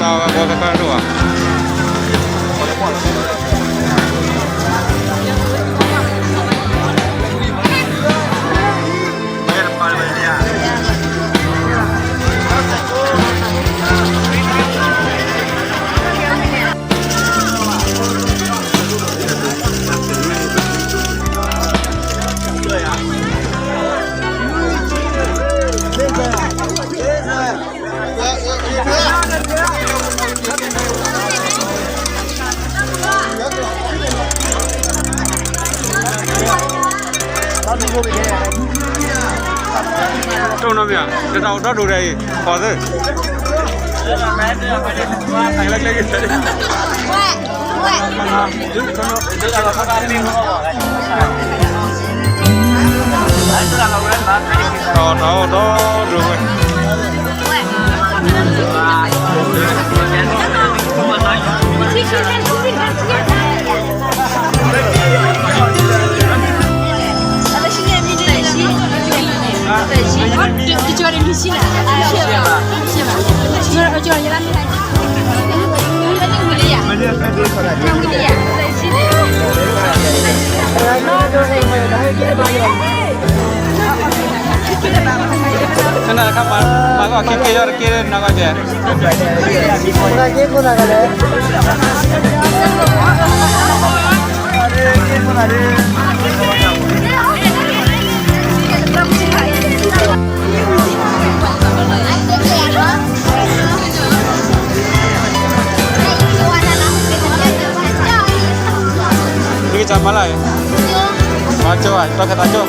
တိၢ်နီၣ်မ့ၢ်ဧါ, တတၢ်အိၣ်ဒီဒူၣ်ဒီးအံၤ ဃီၤသ့ၣ် တၢ်အိၣ်ဒီဒူၣ်ဝဲ ခနတခါ ပှၤကီၢ်ခံက့ယီၢ်တက့ၢ်နီၢ်ကီၢ်ကဲ, က့ခိၣ်သးကလဲၣ်. မ့ၢ်ကစၢ်မၤလၢ်, မၤကၠိ, တီၢ်ခၢၣ်သးကၠိ.